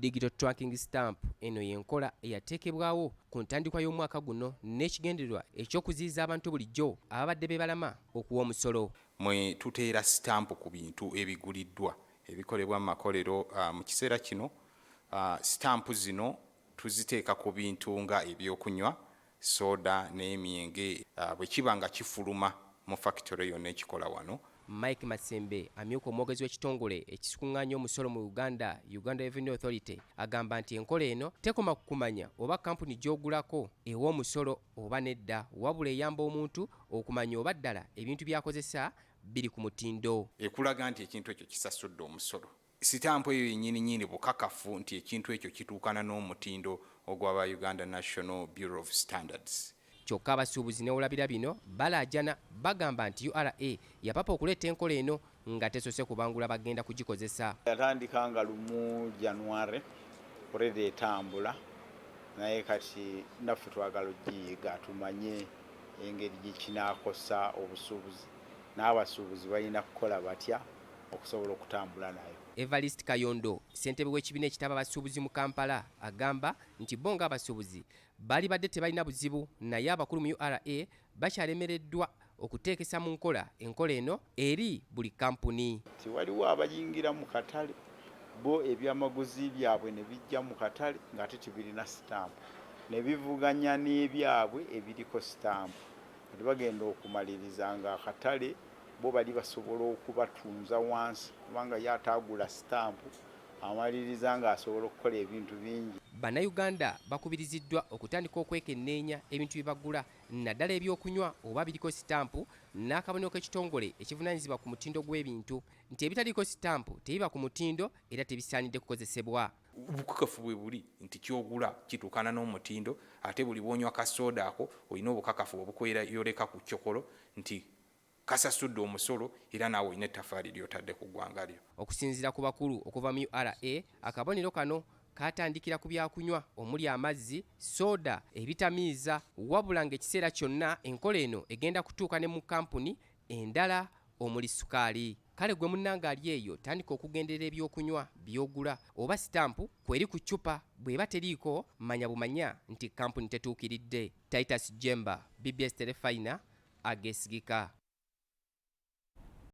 Digital tracking stamp eno y'enkola eyateekebwawo ku ntandikwa y'omwaka guno n'ekigendererwa eky'okuziyiza abantu bulijjo ababadde beebalama okuwa omusolo. Mwe tuteera sitampu ku bintu ebiguliddwa ebikolebwa mu makolero. Mu kiseera kino sitampu zino tuziteeka ku bintu nga ebyokunywa, soda n'emyenge, bwe kiba nga kifuluma mu fakitole yonna ekikola wano. Mike Masembe, amyuka omwogezi w'ekitongole ekikuŋŋaanya omusolo mu Uganda, Uganda Revenue Authority, agamba nti enkola eno tekoma ku kumanya oba kampuni gy'ogulako ewa omusolo oba nedda, wabula eyamba omuntu okumanya oba ddala ebintu by'akozesa biri ku mutindo. Ekulaga nti ekintu ekyo kisasudde omusolo. Sitampu eyo yennyini nnyini bukakafu nti ekintu ekyo kituukana n'omutindo ogw'aba Uganda National Bureau of Standards. Kyokka abasuubuzi newolabira bino balaajana, bagamba nti URA yapapa okuleeta enkola eno nga tesoose kubangula bagenda kugikozesa. Yatandika nga 1 January, already etambula, naye kati naffe twagala ogiyiga tumanye engeri gye kinaakosa obusuubuzi n'abasuubuzi balina kukola batya okusobola okutambula nayo. Evarist Kayondo, ssentebe w'ekibiina ekitaba abasuubuzi mu Kampala, agamba nti bo ng'abasuubuzi baali badde tebalina buzibu, naye abakulu mu URA bakyalemereddwa okuteekesa mu nkola enkola eno eri buli kampuni. Tiwaliwo abayingira mu katale bo ebyamaguzi byabwe ne bijja mu katale ng'ate tebirina sitampu, ne bivuganya n'ebyabwe ebiriko sitampu. Kati bagenda okumaliriza ng'akatale bo bali basobola okubatunza wansi, kubanga ye ataagula sitampu amaliriza ng'asobola okukola ebintu bingi. Bannayuganda bakubiriziddwa okutandika okwekenneenya ebintu bye bagula, naddala ebyokunywa, oba biriko sitampu n'akabonero k'ekitongole ekivunaanyizibwa ku mutindo gw'ebintu, nti ebitaliiko sitampu tebiba ku mutindo era tebisaanidde kukozesebwa. Obukakafu bwe buli nti ky'ogula kituukana n'omutindo, ate buli bw'onywa kasooda ako olina obukakafu obukweyoleka ku kyokolo nti kasasudde omusolo, era naawe olina ettaffaali ly'otadde ku ggwanga lyo. Okusinziira ku bakulu okuva mu URA, akabonero kano katandikira ku byakunywa omuli amazzi, soda, ebitamiiza, wabula ng'ekiseera kyonna enkola eno egenda kutuuka ne mu kampuni endala omuli sukaali. Kale gwe munnange ali eyo, tandika okugenderera ebyokunywa by'ogula oba sitampu kweri ku ccupa. Bw'eba teriiko, manya bumanya nti kampuni tetuukiridde. Titus Jemba, BBS Terefayina, ageesigika.